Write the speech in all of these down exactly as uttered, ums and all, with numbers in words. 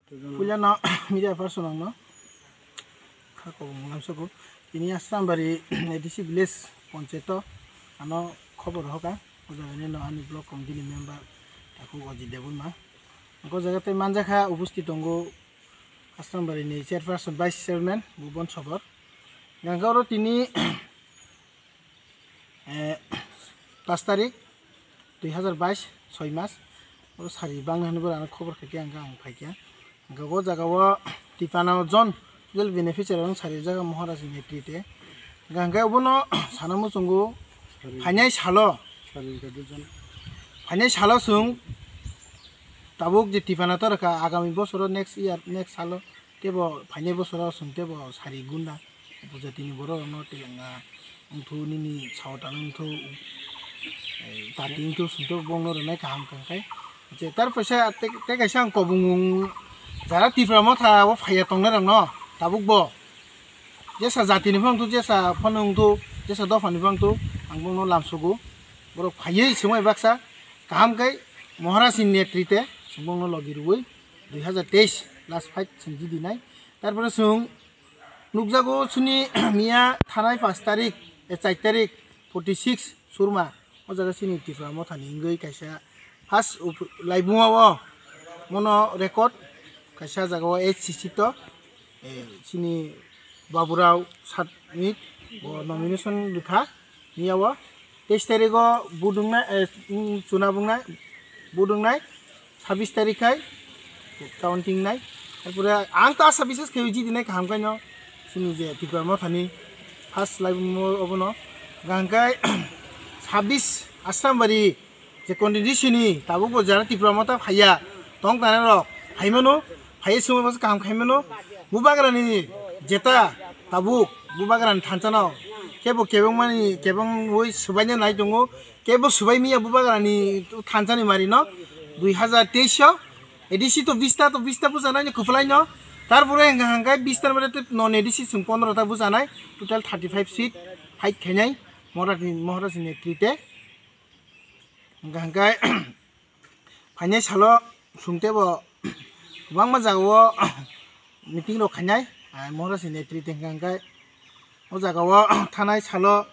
Puilano media person ang no kha kobong lamsogo. Tini Asrambari A D C village panchayat o ano khobor hoka. O jaga ni no ani block committee ni member Takhuk Ajit Debbarma. O jaga tei manjakha, upusthit tongo Asrambari ni chairperson, vice chairman Bhuban Sobor. Gangka oro tini eh, pash tarik, dui hazar bais, soi mas. O sari bangna hwnwi bo ang khobor khaikha, ang, ang phaikha. Ang o jaga o Tipana o jon, real beneficiary ang sari jaga Maharaj ni netrite. Ang khe obono sana muchungo phainai salo, phainai salo chwng tabuk je Tipana torkha, agami bosoro next year, next salo tebo phainai bosoro chwng tebo sari gunda. Upojatini borok rokno telengna wngthu, nini sawatano wngthu, eh, tati wngthu, sungthu bongno rwnai kaham kangkhai. Je tar paisa te, te kaisa ang kobong jara Tipra Motha o phaiya tongnai rokno tabuk bo jesa jatini phano wngthu, jesa phano wngthu, jesa dophani phano wngthu, ang bongno lamsugo. Borok phaiwi swmai baksa kaham khe Maharaj ni netrite bongno logi rwui dui hazar teis last fight chwng jidinai. Tarpore chwng nukjago chini miya thanai pash tarik, eh, char tarik, forty six Surma, o jaga chini Tipra Mothani wngwi kaisa first up-, laibuma o mono record kaisa jaga o H C C to, eh, chini Baburao Satmik bo nomination rwkha. Miya o teis tarigo budungnai, eh, mm, chuna bungnai, budungnai, sabis tarik khai counting nai. Tarpore ang ta sabis khai jidinai kaham kaino. Chini je Tipra Mothani first laibuma obono. Gangkai sabis Asrambari je constituency ni tabuk bo jara Tipra Motha phaiya tong tanai rok phaimano. Phaiwi swngwi masa kaham khaimano. Bubagrani jeta tabuk bubagrani thansa no kebo kebengmani kebengwi swbaina nai tongo. Kebo swbai miya bubagrani thansa ni mari no dui hazar teis o A D C to bista to bista bujanai no kwplai no. Tarpore hwnkha hwnkhe bista ni bade non A D C chwng pondro ta bujanai, total thirty five seat fight khainai Maharaj ni, Maharaj ni netrite. Hwnkha hwnkhe phainai salo chwng tebo kwbangma jagao meeting rok khainai, ah, Maharaj ni netrite hwnkha hwnkhe o jagao thanai salo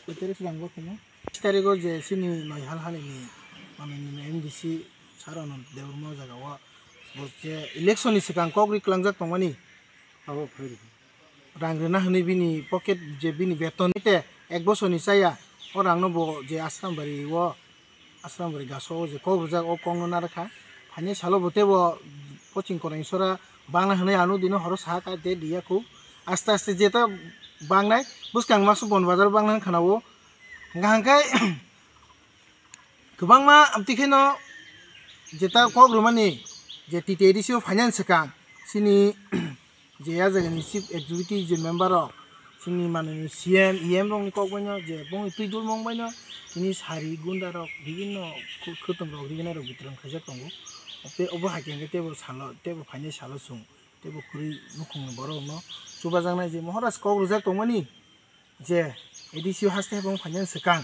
koi tarik swkang bo khainai. Tris tarigo je chini noi hal halini manwi M D C sir Anand Debbarma o jagao bo je election ni swkang kok ri kwlangjak tongmani. Abo phai rw. Rang rwna hwnwi bini pocket je bini beton te ek bosorni chaya, o rangno bo je Asrambari o, Asrambari gaso o je kok rwjak, o kokno narwkha. Phainai salo bo teibo poching koraini sora bangna hwnwi ano dino horo saha ka de diya kho. Aste aste jeta bangnai, bwskang masu bon bazar bangna hwn khana o. Hwnkha hwnkhe kwbangma amtwi kheno jeta kok rwmani je T T A D C o phainani swkang chini je a jagani chief executive je member rok, chini manwini C M, E M rokni kok baino je bongni twi dulmung baino chini sari gunda rok bibinno khw-, khwtwng rok rignai rok bitrang khaijak tongo. Tei obo hai khe hwnkhe teibo salo, teibo phainai salo chwng teibo kwrwi nukhungni borok rokno chubajaknai je Maharaj kok rwjak tongmani je A D C o haste hai bo phainani swkang.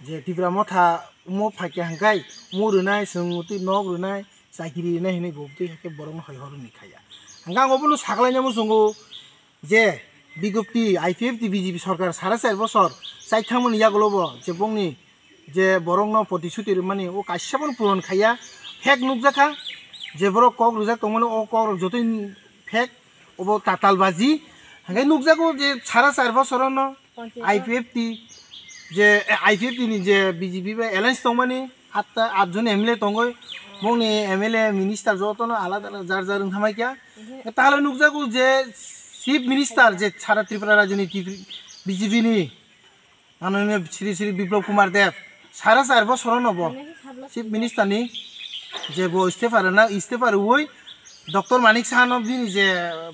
Je Tipra Motha omo phaikha hwnkhe omo rwnai, chwng twi nok rwnai, chakiri rwnai hinwi bo twi hwnkhe borokno hai horoni khaiya. Hwnkhe ang obono sakhlaina muchungo je bigopti I P F T B J P sorkar sara char bosor chai thangmani yagulo bo je bongni je borokno protishuti rwmani o kaisa bono puron khaiya, fake nukjakha, je borok kok rwjak tongmani o kok rok jotoi fake, obo tatal baji, hwnkhe nukjago je sara char bosorono. I P F T je, eh, I P F T ni je B J P bai alliance tongmani, atta, atjon M L A tongoi, bongni M L A minister jotono alada alada jar jar wngthamai kya. Tahle nukjago je chief minister je sara Tripura rajyoni T P, B J P ni, manoniyo Shri Shri Biplab Kumar Deb, sara char bosorono bo chief minister ni je bo istefa rwna, istefa rwui Doctor Manik Saha no bini je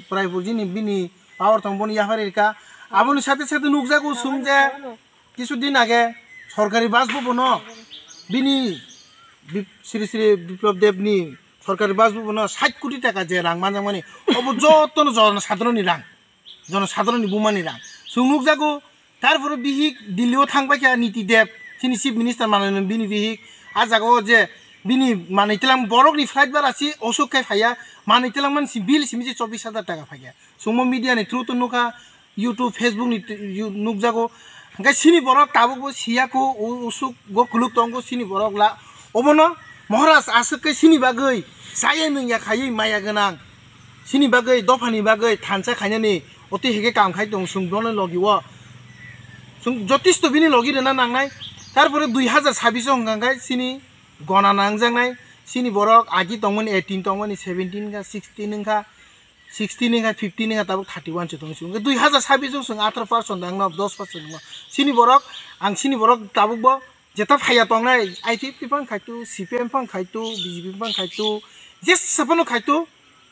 prai bo jini bini power tong boni yaphari rika. Aboni sate sate nukjago sung je kisu din age sorkari bus bo bono bini Bip-, Shri Shri Biplab Deb ni sorkari bus bo bono sait koti taka je rang manjakmani obo jotono jono sadharoni rang, jono sadharoni bumani rang sung nukjago. Tarpore bihik Delhi o thang paikha Niti Deb, chini chief minister manwi bini bihik. A jaga o je Bini manwi tilang borok ni flight bara si osuk khe phaiya, manwi tilang man si bill simi si chobbish hajar taka phaiya. Sungmo media ni through to nukha, YouTube, Facebook ni t-, yu-, nukjago. Hingke sini borok tabuk bo siya ko, u-, usuk go kuluk tongo sini borok la. Obono Maharaj aswk khe sini bagwi chaya nungya khaiwi maya gwnang. Sini bagwi dophani bagwi thansa khainani oti hege kam khai tong sung dono logi o. Sung jotisto bini logi rwna nangnai. Tarpore dui hazar sabbish o hwnka khe sini gona nangjaknai. Sini borok agi tongmani eighteen tongmani seventeen wngkha sixteen wngkha. Sixteen wngkha, fifteen wngkha, tabuk thirty one se tong sio. Hwnkhe dui hazar sabbish o chwng atharo percent ang no dos percent wngo. Sini borok, ang sini borok tabuk bo jeta phaiya tongnai, I P F T phang khaitu, C P M phang khaitu, B J P phang khaitu, jesa phano khaitu,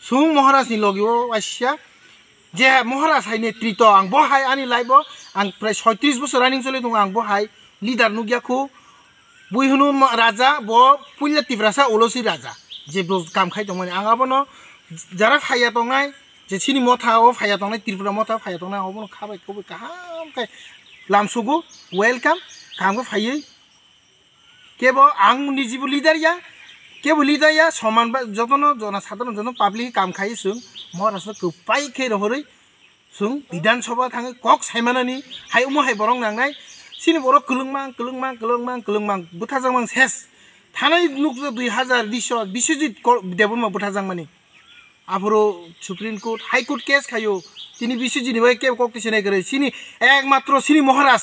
chwng Maharaj ni logi o waisa. Je Maharaj hai netrito, ang bo hai ani life o, ang prai soitris bosor running choli tongo, ang bo hai leader nukya khu. Bui hwnwi ma-, raja, bo puila Tiprasa ulo si raja, je bo kam khai tongmani. Ang abono jara phaiya tongnai, je chini motha o phaiya tongnai, Tripura motha o phaiya tongnai, ang abono khabai khoboi kaham khai lamsugo, welcome, kaham khe phaiwi. Kebo ang nijibo leader ya, kebo leader ya, soman ba, jotono jona sadharon jotono public kam khai chwng, Maharaj no kwpai khe rohorwi, Chwng Bidhan Sabha thangwi kok saimanani hai omo hai borok nangnai. Chini borok kwlwngmang, kwlwngmang, kwlwngmang, kwlwngmang, bwthajakmang ses. Thanai nukjak dui hazar bish o Biswajit ko-, Debbarma bwthajakmani. Aphuru Supreme Court, High Court case khaio. Tini Biswajit ni bai kebo kok twi sinai kwrwi. Chini ekmatro chini Maharaj.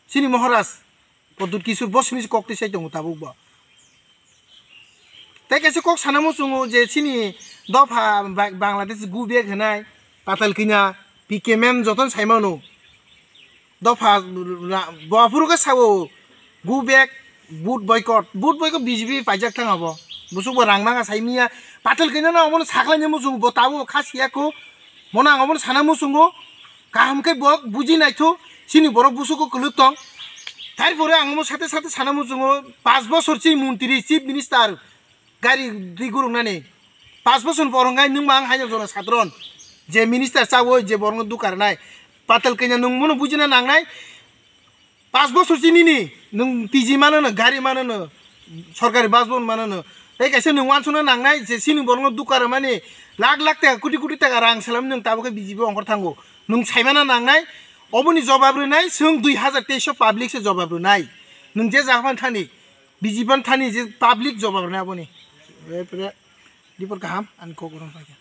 Chini Maharaj. Pradyut Kishore bo simi se kok twi sai tongo tabuk bo. Tei kaisa kok sana muchungo je chini dopha Ba-, Bangladesh go back hinai patal kanya P K M M jotono sai mano. Dopha ra-, bo aphuru khe sao go back, vote boycott, vote boycott B J P paijak thang abo. Busuk bo rang nanga sai miya patal kanya no omono saklai ni muchungo bo tabuk kha siya ko. Mono ang omono sana muchungo. Kaham khe bo buji naitho, chini borok busugo kwlwk tong. Tarpore ang omo sate sate sana muchungo, panch bosor chini montri, chief minister, gari ri guruknani. Panch bosor ni borok wngkha nwng mang haino jona sadron. Je minister chawi je borokno dukarnai. Patal kanya nwng mono bujina nangnai. Panch bosor chinini nwng P G manono, gari manono, sorkari bus bon manono. Tei kaisa nwng uansukna nangnai je chini borokno duka rwmani lakh lakh taka, koti koti taka rang selam nwng tabuk khe B J P ongkhor thango. Nwng saimana nangnai, oboni jobab rwnai chwng dui hazar teis o public se jobab rwnai. Nwng je jaga phano thani, B J P phano thani je public jobab rwnai aboni. Report kaham, ani kok rwng paikha.